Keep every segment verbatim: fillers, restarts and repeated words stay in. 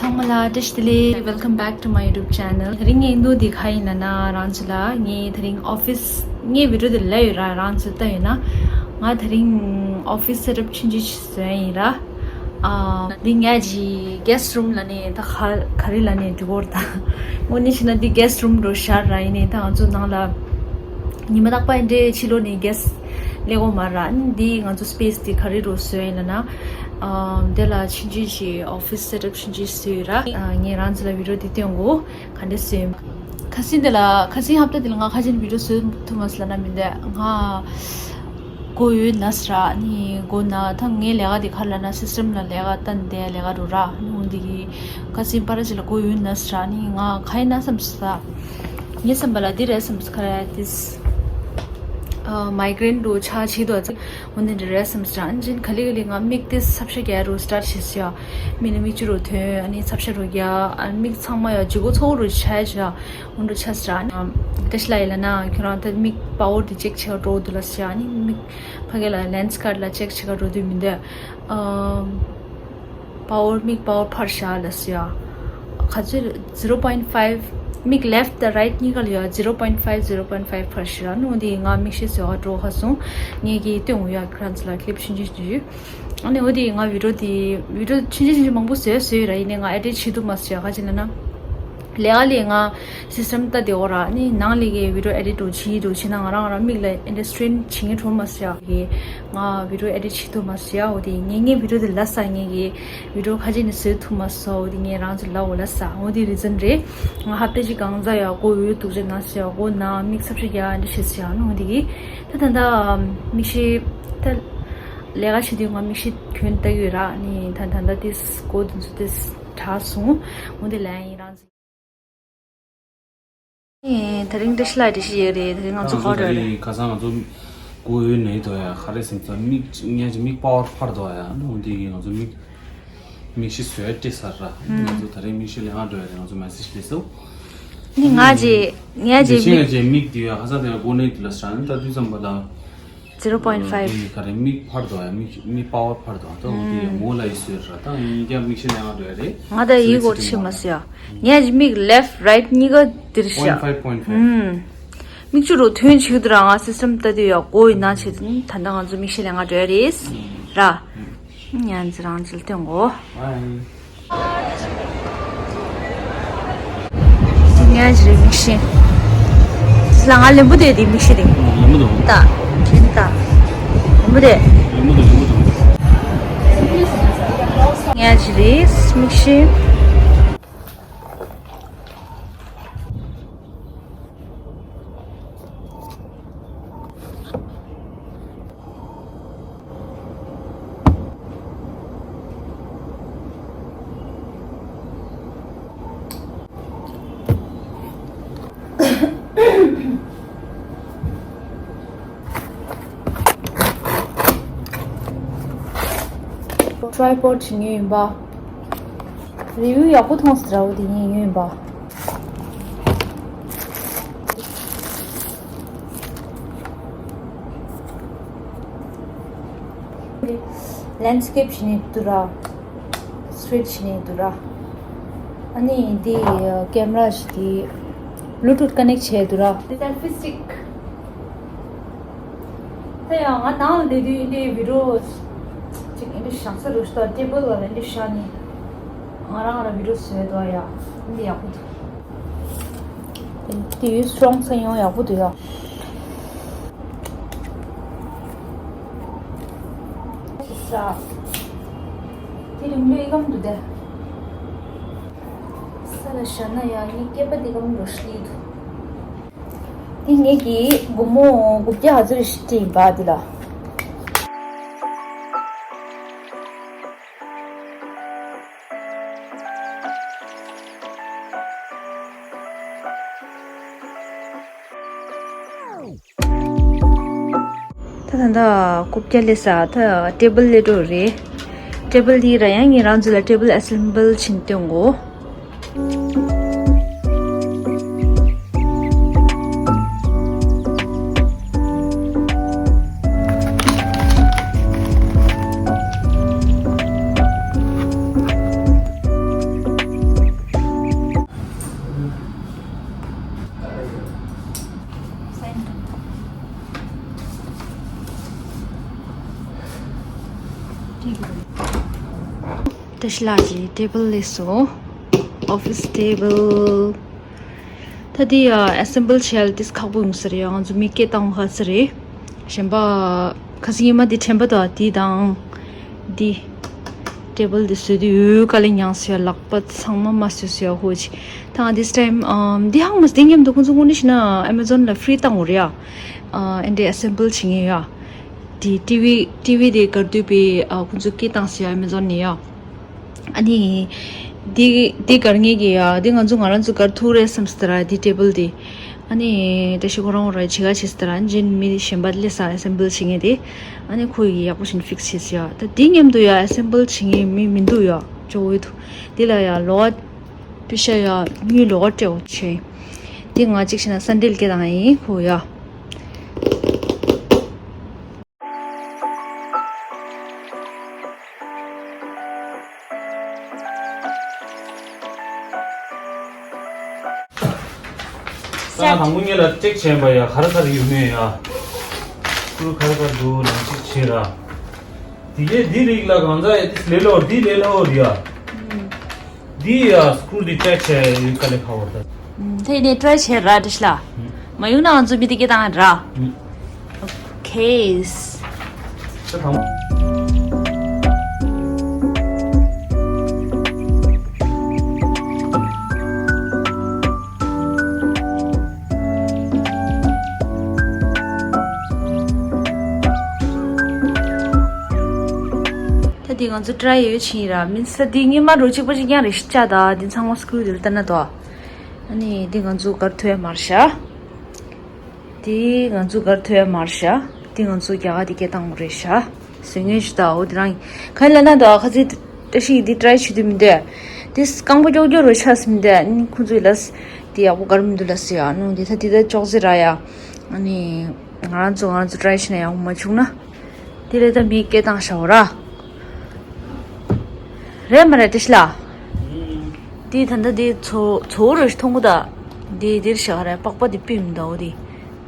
ཚང་མ་ལ་བཀྲ་ཤིས་བདེ་ལེགས། Welcome back to my YouTube channel. དེ་རིང་ངའི་འདུག་འདི་ག་ཡིན་ན་ན་རང་ཚོ་ལ་ངའི་དེ་རིང་ཨོ་ཕིས་ངའི་བི་ཌིའོ་དེ་ལ་ཡོད་ར། རང་ཚོ་ལྟ་ཡོད་ན་ང་དེ་རིང་ཨོ་ཕིས་སེ་ཊབ་ཆུང་ཆུང་ཞིག་བཟོས་ཡིན་ར། ཨ། འདི་ངའི་གི་གེ་སི་ཊི་རུམ་ལ་ནི་ད་ག་ག་རེ་ལ་ནི་འགྲིག་གོ་ར། ད་དངོས་གནས་བྱས་ན་འདི་གེ་སི་ཊི་རུམ་འགྲོ་ཤར་ར། ཡིན་ནའི་ད་ང་ཚོ་ནང་ལ་ཉི་མ་རྟག་པ་འདྲའི་ཕྱི་ལོགས་ནས་གེ་སི་ཊི་སླེབས་གོ་མ་ར། འདི་ང་ཚོ་སི་པེ་སི་འདི་ག་རེ་རུ་བཟོས་ཡིན་ལ་ན། ཨ། འདི་ལ་ཆུང་ཆུང་ཞིག་ཨོ་ཕིས་སེ་ཊབ་ཆུང་ཆུང་བཟོས་ཡོད་ར། ཨ། ངས་རང་ཚོ་ལ་བི་ཌིའོ་འདི་སྟོན་གོ། ག་འདྲ་བཟོས་ཡིན། ཁ་སང་འདི་ལ་ཁ་སང་ཧབ་ཏ་འདི་ལ་ང་ཁ་ཅིག་བི་ཌིའོ་བཟོས་ཐུབ་མ་སོང་ལབ་ན་མི་འདུག་ང་མགོ་ཡོད་ན་ཟེར་ར། ནི་མགོ་ན་ད་ངའི་ལས་ཀ་འདི་ག་ལབ་ན་སི་སི་ཊམ་ལ་ལས་ཀ་བལྟ་འདི་ལས་ཀ་རུ་ར། ནི་འོ་འདི་གི་ཁ་སང་པ་ར་ཅིག་ལ་མགོ་ཡོད་ན་ཟེར་ར། ནི་ང་ག་ཡིན་ན་བསམ་སོང་། ངའི་བསམ་པ་ལ་འདི་རེད་བསམ་སོང་། ག་རེ་ཏིས། ཨ། མའི་གི་རེན་རུ་ཆགས་བྱེད་དོ་ཚིག་འོ་འདི་འདྲ་རེད་བསམ་སོང་། ཨན་ཅིན་ག་ལེ་ག་ལེ་ང་མིག་ཏིས་ཚབ་ཤ་རྒྱག་རུ་སི་ཊར་བྱས་སོང་། མིག་ནི་མིག་ཆུ་རུ་ཐོན། ཨ་ནི་ཚབ་ཤ་རུ་རྒྱག་ཨ་མིག་ཚང་མ་ཡ་ལྗིད་ཁོག་ཚ་པོ་རུ་ཆགས་བྱས། འོ་འདྲ་ཆགས་སོང་། ཨ། བཀྲ་ཤིས་ལགས་ཡིན་ལ་ན་ཁྱོད་རང་ད་མིག་པ་ཝར་འདི་ཅེག་བྱེད་ག་འགྲོ་འདུག་ལབ་སོང་། ཨ་ནི་མིག་ཕ་གི་ལ་ལེན་སི་ཀར་ལ་ཅེག་བྱེད་ག་འགྲོ་འདུག་མི་འདུག་ཨ། པ་ཝར་མིག་པ་ཝར་འཕར་ཤག་ལབ་སོང་ཡ། ག་ཚོད། zero point five། མིག་left དང་right གཉིས་ཀ་ལ་ཡ་zero point five zero point five འཕར་ཤག་ནི་འོ་དེ་ང་མིག་ཤེལ་བཟོ་ག་འགྲོ་ག་སོང་། ངས་ཀྱིས་སྟོན་འོ་ཡ་ཁྱེད་རང་ཚོ་ལ་clip ཆུང་ཆུང་ཞིག་ཨ་ནི་འོ་དེ་ང་བི་ཌིའོ་དེ་བི་ཌིའོ་ཆུང་ཆུང་ཆུང་ཆུང་མང་པོ་བཟོས་བཟོས་ཡོད་ར། ཡིན་ནའི་ང་edit བྱེད་ཐུབ་མ་སོང་ཡ། ག་ཅི་ལབ་ན། ལས་ཀ་ལས་ང་སི་སི་ཊམ་ལྟ་དེ་འོ་ར། ནི་ནང་ལས་ཀའི་བི་ཌིའོ་edit འགྲོ་བྱེད་འགྲོ་བྱེད་ན་ང་རང་ང་རང་མིག་ལ་ཨེ་འདྲ་strain བྱེད་ངེས་འགྲོ་མ་སོང་ཡ། གི་ང་བི་ཌིའོ་edit བྱེད་ཐུབ་མ་སོང་ཡ། འོ་དེ་ངས་ངའི་བི་ཌིའོ་དེ་ལབ་སོང་། ངས་གི་བི་ཌིའོ་ཁ་ཅིག་ནི་བཟོས་ཐུབ་མ་སོང་། འོ་དེ་ངས་རང་ཚོ་ལབ་འོ་ལབ་སོང་། འོ་དེ་རི་ཛན་རེད། ང་ཧབ་ཏ་གཅིག་གང་ཚ་ཡ་མགོ་ཡོད་དུག་ཅེ་ན་སོང་ཡ། མགོ་ན་མིག་ཚབ་ཤ་རྒྱག་འདྲ་བྱེད་སོང་ཡ། འོ་དེ་གི་ད་ད་ད་མིག་ཤེལ་ད་ལས་ཀ་བྱེད་དུས་ང་མིག་ཤེལ་གྱོན་ལྟ་གི་ཡོད་ར། ནི་ད་ད་ད་དེ་མགོ་དེ་ཚོ་དེ་དྲག་སོང་། འོ་དེ་ལབ་ཡིན་རང་ཚོ། ཨེ། དེ་རིང་བཀྲ་ཤིས་ལགས་བཀྲ་ཤིས་ཡོད་རེད། དེ་རིང་ང་ཚོ་ཁོ་རེད། ཁ་སང་ང་ཚོ་མགོ་ཡོད་ནས་དོ་ཡ་ག་རེ་ཟིན་ཙང་མིག་ངས་ཀྱི་མིག་པ་ཝར་འཕར་དོ་ཡ། འོ་དེ་གི་ང་ཚོ་མིག་མིག་ཤེལ་བཟོས་སྤྲད་ཚར་ར། ང་ཚོ་དེ་རིང་མིག་ཤེལ་ལེན་ག་འགྲོ་ཡ་རེད། ང་ཚོ་message སླེབས་སོང་། ནི་ང་ཅི་ངས་ཅི་མིག་ཅི་མིག་དེ་ཡ་ཁ་སང་དེ་ཡ་མགོ་ནས་དེ་ལ་ཤ་ནི་ད་དུས་ཙམ་པ་ལ། zero point five། ག་རེ་མིག་འཕར་དོ་ཡ། མིག་མིག་པ་ཝར་འཕར་དོ། ད་འོ་དེ་ཡ་མོ་ལ་ཡི་སོས་ར། ད་ཡིན་ཀྱང་མིག་ཤེལ་ལེན་ག་འགྲོ་ཡ་རེད། ང་ད་ཡི་གོ་ཆི་མ་སི་ཡ། ངས་མིག་left right གཉིས་ཀ་དེར་ཤ། Point five, point five། མིག་ཆུ་རུ་ཐོན་ཆིག་དུ་ར། ང་སི་སི་ཊམ་ལྟ་དུས་ཡ་གོ་ཡིན་ན་ཆེ་ད་ད་ང་ཚོ་མིག་ཤེལ་ལེན་ག་འགྲོ་ཡ་རེད་ར། ཉན་ཙི་རང་ཅིལ་ཏེ་ངོ་། ཉན་ཅི་རེད་མིག་ཤེལ། ལ་ང་ལེན་པོ་དེ་དེ་མིག་ཤེལ་དེ། ལེན་པོ་དང་། ད། ཁྱེད་ད། ལེན་པོ་དེ། ལེན་པོ་དང་ལེན་པོ་དང་། ཉན་ཅི་རེད་མིག་ཤེལ། ཊའི་པོཌ་བྱེད་མཁན་ཡིན་པ། རི་ཝིའུ་ཡག་པོ་མཐོང་སོང་། འདྲ་བོ་དེ་ཡིན་ཡོད་ཡིན་པ། ལེན་སི་ཀེབ་བྱེད་ནས་འདུག་ར། སི་ཊི་རེཊ་བྱེད་ནས་འདུག་ར། ཨ་ནི་འདི་ཀེམ་ར་ཞིག་འདི་བླུ་ཊུཐ་ཀ་ནེག་བྱས་འདུག་ར། འདི་སེལ་ཕི་སི་ཊིག་ད་ཡང་ང་ནང་ལ་བསྡད་དུས་འདི་བི་ཌིའོ་ཅིག་འདི་བཞག་ས་རུ་ཤ་ཊེ་བལ་ལ་འདི་བཞག་ནས་ང་རང་རང་བི་ཌིའོ་བཟོས་འདུག་ཡ། འདི་ཡག་པོ་འདུག་དེ་ཡུལ་སི་ཊོང་ས་ཡོང་ཡག་པོ་འདུག་ཡ། ས། དེ་རིང་ལོས་སྐམ་འདུག་དེ། ས་ལ་བཞག་ན་ཡང་ངའི་སྐེད་པ་འདི་སྐམ་འགྲོ་ཤི་འདུག་དེ་ངེད་ཀྱིས་སྒོར་མོ་དགུ་བརྒྱ་ཧ་ཛར་ཞིག་སྤྲད་ཡིན་པ་འདི་ལ། ད་ད་ད་རྐུབ་བཀྱག་ལས་ས་ད་ཊེ་བལ་ལས་འགྲོ་རེད། ཊེ་བལ་འདི་ར་ཡང་ངས་རང་ཚོ་ལ་ཊེ་བལ་ཨེ་སེམ་བལ་བྱིན་སྟོན་གོ། བཀྲ་ཤིས་ལགས་ཀྱི་ཊེ་བལ་སླེབས་སོང་། ཨོ་ཕིས་ཊེ་བལ། ད་འདི་ཡ་ཨེ་སེམ་བལ་བྱེད་ཡ་ཏིས་ཁག་པོ་ཡོང་ས་རེད་ཡ། ང་ཚོ་མི་སྐད་བཏང་ཁ་ས་རེད། གཞན་པ་ཁ་སང་ཉི་མ་འདི་དྲན་པ་དང་འདི་དང་འདི། ཊེ་བལ་འདི་བཟོས་དུས་ཡོད་དཀའ་ལས་མྱངས་སོང་ཡ། ལག་པ་ཚང་མ་རྨ་སོས་སོང་ཡ། ཧོ་ཅི། ད་ང་this time ཨམ་འདི་ཧང་མ་སི་འདི་མཉམ་དུ་ཁོང་ཚོ་དངོས་གནས་བྱས་ན་ཨེ་མ་ཛོན་ལ་ཧྥི་རི་བཏང་འོ་རེད་ཡ། ཨ་ཨེ་འདྲས་ཨེ་སེམ་བལ་བྱེད་མཁན་ཡ། དེ་ཊི་ཝི་ཊི་ཝི་དེ་གར་དུས་པའི་ཨ་ཁོང་ཚོ་སྐད་བཏང་ཟེར་ཡ་ཨེ་མ་ཛོན་ནས་ཡ། ཨ་ནི། དེ་དེ་གར་ངེས་ཀྱི་ཡ་དེ་ང་ཚོ་ང་རང་ཚོ་གར་ཐུག་རེད་བསམ་སྟེ་ར་དེ་ཊེ་བལ་དེ། ཨ་ནི། བཀྲ་ཤིས་ཁོ་རང་ར་བྱེད་ག་བྱེད་སྟེ་ར་ཨ་ནི་མི་གཞན་པ་སླེབས་ས་ཨེ་སེམ་བལ་བྱེད་མཁན་དེ། ཨ་ནི་ཁོ་ཡི་ཡག་པོ་བྱས་ནས་ཧྥིག་སི་བྱས་ཟེར་ཡ། ད་དེ་མཉམ་དུ་ཡ་ཨེ་སེམ་བལ་བྱེད་མཁན་མི་མི་འདུག་ཡ། ཇོ་ཝེ་དུ། དེ་ལ་ཡ་ལོག་པི་ཤ་ཡ་དངུལ་ལོག་སྤྲད་འོ་བྱས། དེ་ང་གཅིག་བྱས་ན་སན་ཌེལ་སྐད་བཏང་ཡིན་ཁོ་ཡ། ས་དང་པོ་ངེད་ལ་ཅེག་བྱས་པ་ཡ། ག་རེ་ག་རེ་ཡོད་མེད་ཡ། སྐུ་ག་རེ་ག་རེ་འདུག་ལམ་ཅིག་བྱེད་ར། དེ་གས་འདི་རིགས་ལ་གང་ཟག་ཡ་དེ་ལས་སླ་བོ་འདི་ལས་སླ་བོ་རེད་ཡ། འདི་ཡ་སྐུ་འདི་ཅེག་བྱས་ཡོད་ག་ལས་ཁ་བོར་ད། ད་ཡིན་ནས་ཊ་རའི་བྱས་ར་བཀྲ་ཤིས་ལགས། མ་ཡོང་ན་ང་ཚོ་མི་དེ་སྐད་བཏང་ར། ཨོ་ཁེ། ད་དང་ད་འདི་ང་ཚོ་ཊ་རའི་ཡོད་ཕྱིན་ར། མིན་ས་འདི་སྔོན་མ་རུ་གཅིག་པ་གཅིག་རྐྱང་རེད་ཤག་ད། འདི་ཚང་མ་སྐུ་འདིར་ལྟ་ན་དོ། ཨ་ནི་འདི་ང་ཚོ་གར་ཐུག་ཡ་མ་རེད་ཤག་འདི་ང་ཚོ་གར་ཐུག་ཡ་མ་རེད་ཤག་འདི་ང་ཚོ་རྒྱ་གར་འདི་སྐད་བཏང་དགོས་རེད་ཤག་བཟོ་མཁན་ཞིག་ད་འོ་འདི་རང་ཡིན། ག་ལ་ན་ད་ཁ་ཚིག་བཀྲ་ཤིས་འདི་ཊ་རའི་བྱེད་དུས་མི་འདོད། འདི་རྐང་པ་ཀྱོག་ཀྱོག་རུ་ཆགས་སོང་འདི། ཨ་ནི་ཁོང་ཚོས་ལབ། འདི་ཡག་པོ་གར་མི་འདུག་ལབ་ཟེར་ཡ། ཨ་ནི་འདི་ད་འདི་ད་ཅོག་ཙེ་ར་ཡ། ཨ་ནི་ང་རང་ཚོ་ང་རང་ཚོ་ཊ་རའི་བྱས་ན་ཡག་པོ་མ་བྱུང་ན། དེ་ལས་ད་མི་སྐད་བཏང་བཞག་འོ་ར། རེད་མ་རེད་བཀྲ་ཤིས་ལགས། དེ་ད་ལྟ་དེ་ཚོ་ཚོ་རུ་མཐོང་གི་ད། དེ་དེར་བཞག་རེད། པགས་པ་དེ་ཕུད་མི་འདུག་འོ་དེ།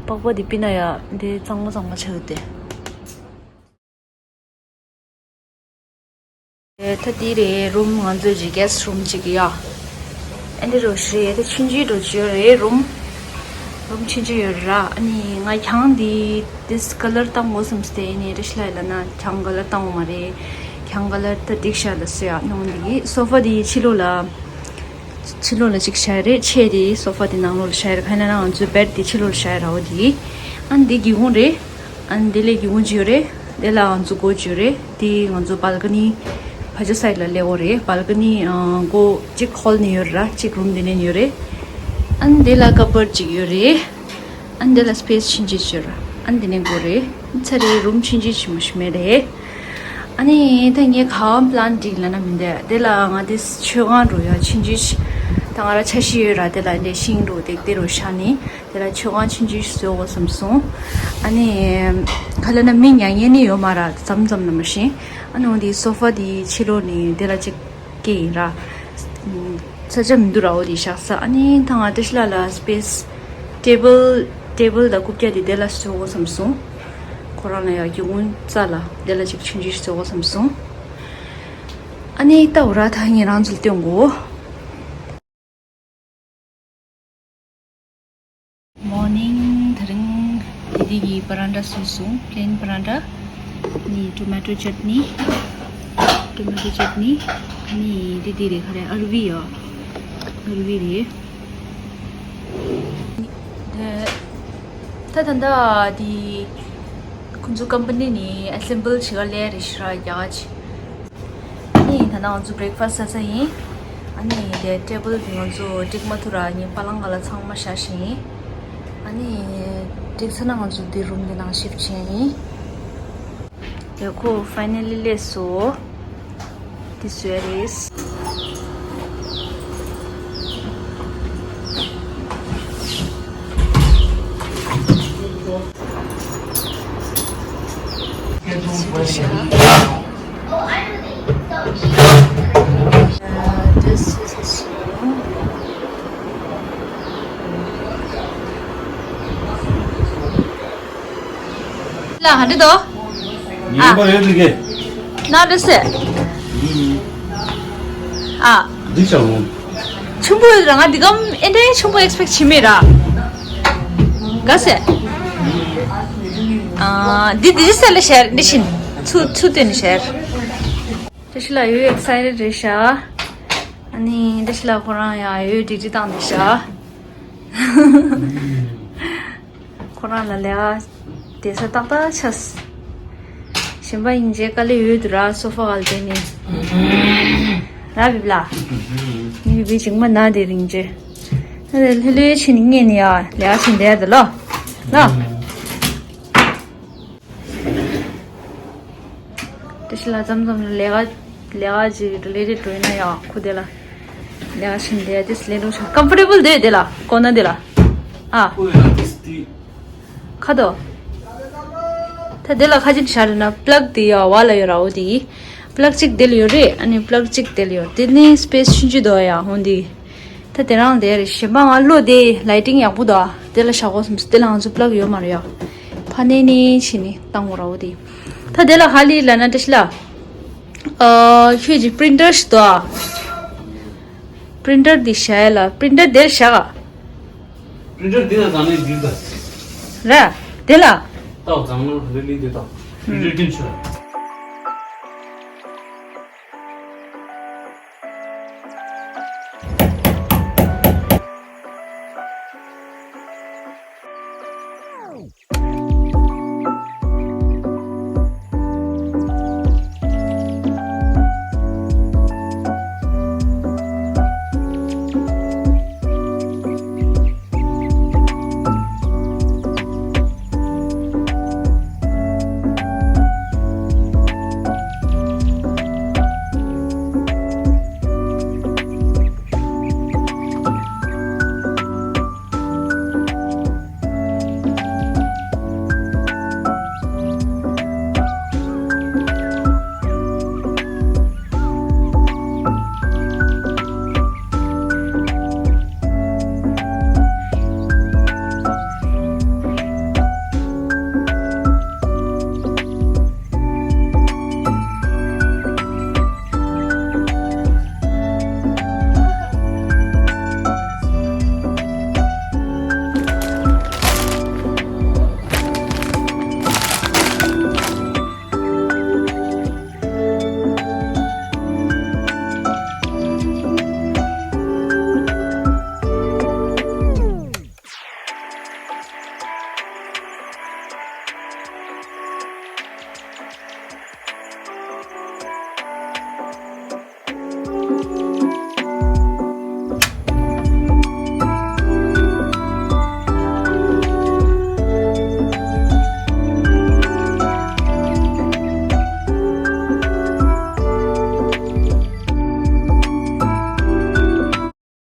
པགས་པ་དེ་ཕུད་ན་ཡ་དེ་གཙང་མ་གཙང་མ་ཆགས་ཡོད་དེ། ད་འདི་རེད་རུམ། ང་ཚོའི་གི་གེ་སི་ཊི་རུམ་གཅིག་ཡ། ཨ་འདི་རུ་ཞིག་རེད། ད་ཆུང་ཆུང་འགྲོ་རྒྱུ་རེད་རུམ། རུམ་ཆུང་ཆུང་ཡོད་ར། ཨ་ནི་ང་གྱང་འདི་ཏིས་ཀ་ལར་བཏང་དགོས་བསམ་སྟེ། ཨ་ནི་བཀྲ་ཤིས་ལགས་ལབ་ན་གྱང་ཀ་ལར་བཏང་དགོས་མ་རེད། གྱང་ཀ་ལར་ད་འགྲིག་ཤག་ལབ་སོང་ཡ། ནང་འདི་སོ་ཕ་འདི་ཕྱི་ལོགས་ལ། ཕྱི་ལོགས་ལ་གཅིག་བཞག་རེད། ཆེ་དེ་སོ་ཕ་དེ་ནང་ལོགས་ལ་བཞག་རེད། ག་ཡིན་ན་ང་ཚོའི་བེཌ་དེ་ཕྱི་ལོགས་ལ་བཞག་ར་འོ་དེ། ཨ་ནི་དེ་སྒེའུ་ཁུང་རེད། ཨ་ནི་དེ་ལས་སྒེའུ་ཁུང་གཅིག་ཡོད་རེད། དེ་ལ་ང་ཚོ་སྒོ་གཅིག་ཡོད་རེད། དེ་ང་ཚོ་བལ་ཀ་ནི་ཕར་ཕྱོགས་སའིཌ་ལ་སླེབས་འོ་རེད། བལ་ཀ་ནི་སྒོ་གཅིག་ཧོལ་ནས་ཡོད་ར། གཅིག་རུམ་དེ་ནས་ཡོད་རེད། ཨ་ནི་དེ་ལ་ཀ་བར་ཌི་གཅིག་ཡོད་རེད། ཨ་ནི་དེ་ལ་སི་པེ་སི་ཆུང་ཆུང་ཅིག་ཡོད་ར། ཨ་ནི་དེ་ནས་སྒོ་རེད། ཚ་རེད། རུམ་ཆུང་ཆུང་ཅིག་མ་གཏོགས་མེད་རེད། ཨ་ནི་ད་ངས་ག་པར་པི་ལན་འགྲིག་ལབ་ན་མི་འདུག་དེ་ལ་ང་དེ་མཆོད་ཁང་འགྲོ་ཡ་ཆུང་ཆུང་ཞིག་ད་ང་རང་ཆ་ཤས་ཡོད་ར། དེ་ལ་འདྲེ་ཤིང་འགྲོ་དེ་དེ་རུ་བཞག་ནས་དེ་ལ་མཆོད་ཁང་ཆུང་ཆུང་ཞིག་བཟོ་དགོས་བསམ་སོང་། ཨ་ནི་ག་ལབ་ན་མི་ཉལ་ཉལ་ནི་ཡོད་མ་ར། མཚམས་མཚམས་ལ་མ་གཞི། ཨ་ནི་འོ་དེ་སོ་ཕ་དེ་ཕྱི་ལོགས་ནས་དེ་ལ་ཅིག་སྐད་ཡིན་ར། ས་ཆ་མི་འདུག་ར། འོ་དེ་བཞག་ས། ཨ་ནི་ད་ང་བཀྲ་ཤིས་ལགས་ལ་སི་པེ་སི་ཊེ་བལ་ཊེ་བལ་དང་རྐུབ་བཀྱག་དེ་དེ་ལ་བཟོ་དགོས་བསམ་སོང་། ཁོ་རང་ལ་ཡ་སྒེའུ་ཁུང་རྩ་ལ་དེ་ལ་ཅིག་ཆུང་ཆུང་ཞིག་བཟོ་དགོས་བསམ་སོང་། ཨ་ནི་ལྟ་འོ་ར། ད་ངས་རང་ཚོ་ལ་སྟོན་གོ། མོར་ནིང་། དེ་རིང་དེ་དེ་གི་པ་རན་ཊ་བཟོས་སོང་། པི་ལེན་པ་རན་ཊ། ནི་ཊོ་མེ་ཊོ་ཅེཊ་ནི། ཊོ་མེ་ཊོ་ཅེཊ་ནི། ནི་དེ་དེ་རེད། ག་རེ་ཨར་བི་ཡོ། ཨར་བི་རེད། ད་ད་ད་དེ་ཁོང་ཚོ་ཀམ་པ་ནི་ནས་ཨེ་སེམ་བལ་བྱེད་ག་སླེབས་རེད་ཤག་ར། རྒྱ་གར་གྱི། ཨ་ནི་ད་ནང་ང་ཚོ་བྷི་རེག་ཕ་སི་ཊི་ཟ་ས་ཡིན། ཨ་ནི་དེ་ཊེ་བལ་དེ་ང་ཚོ་སྒྲིག་མ་ཐུབ་ར། ངས་པ་ལང་སྒང་ལ་ཚང་མ་བཞག་བཞག་ཡིན། ཨ་ནི་སྒྲིག་ཚར་ན་ང་ཚོ་དེ་རུམ་དེ་ནང་ཤིབ་ཊི་བྱས་ཡིན། དེ་ཁོ་ཕའི་ནལ་ལི་སླེབས་སོང་། དེ་བཟོས་རེད། ལ་ཧ་འདི་དོ། ཉིན་པ་ཡོད་འདི་གེ། ན་འདི་སེ། ཡིན། ཨ། འདི་ཅང་རུང་། ཆུང་པོ་ཡོད་ར། ང་འདི་གམ་ཨེ་འདྲའི་ཆུང་པོ་ཨེག་སི་པེག་བྱེད་མེད་ར། ག་ཟེ། ཨ། འདི་འདི་ཟེར་ལ་ཤར་འདི་བཞིན། ཚུ་ཚུ་སྟོན་ཤར། བཀྲ་ཤིས་ལགས་ཡོད་ཨེག་སའི་ཊེཌ་རེད་ཤག་ཨ་ནི་བཀྲ་ཤིས་ལགས་ཁོ་རང་ཡང་ཡོད་ཌིའུ་ཊི་བཏང་འདི་ཤག་ཁོ་རང་ལ་ལས་ཀ་བསྡད་ས་ཏག་ཏག་ཆགས། གཞན་པ་ཡིན་རྗེས་དཀའ་ལས་ཡོད་འདུག་ར། སོ་ཕ་ག་ལ་བསྡད་ནི། ར་བིབ་ལ། ངའི་བིབ་པའི་མཇིང་མ་ན་དེ་རིང་རྗེས། ཨ་ལྷོད་ལྷོད་བྱས་ནས་ཉལ་ནི་ཡ། ལས་ཀ་བྱེད་བསྡད་དེ་ལོ། ལོ། བཀྲ་ཤིས་ལགས་མཚམས་མཚམས་ལས་ཀ་ལས་ཀ་ཅིག་ལས་རེ་འགྲོ་ཡིན་ན་ཡང་ཁོ་དེ་ལ་ལས་ཀ་བྱེད་བསྡད་དེ་ལས་རོགས་བྱ། ཀམ་ཕོར་ཊེ་བལ་དེ་དེ་ལ་ཀོ་ན་དེ་ལ། ཨ། ཁོ་ཡང་དེ་དེ། ཁ་དོ། ད་དེ་ལ་ཁ་ཅིག་བཞག་རེད་ན་པ་ལག་དེ་ཡ་བ་ལ་ཡོད་ར། འོ་དེ་པ་ལག་གཅིག་དེ་ལ་ཡོད་རེད། ཨ་ནི་པ་ལག་གཅིག་དེ་ལ་ཡོད། དེ་ནི་སི་པེ་སི་ཆུང་ཆུང་དོ་ཡ་འོ་དེ། ད་དེ་རང་དེ་རེད། གཞན་པ་ང་བློ་དེ་ལའི་ཊིང་ཡག་པོ་འདུག་དེ་ལ་བཞག་དགོས་བསམ་སོང་། དེ་ལ་ང་ཚོ་པ་ལག་ཡོད་མ་རེད་ཡ། ཕ་ནས་ནས་བྱས་ནས་བཏང་དགོས་ར་འོ་དེ། ད་དེ་ལ་ཧ་ལི་ལ་ན་བཀྲ་ཤིས་ལགས། ཨ། ཁྱོད་ཀྱི་པི་རིན་ཊར་ཞིག་འདུག་པི་རིན་ཊར་འདི་བཞག་ཡ་ལ། པི་རིན་ཊར་དེར་བཞག་ག་པི་རིན་ཊར་འདི་ལ་བཟང་ནས་འདི་ལ། ར། དེ་ལ། ཏའོ་བཟང་ནོ་རི་ལི་འདི་ཏའོ། པི་རིན་ཊར་འདི་ཆུ།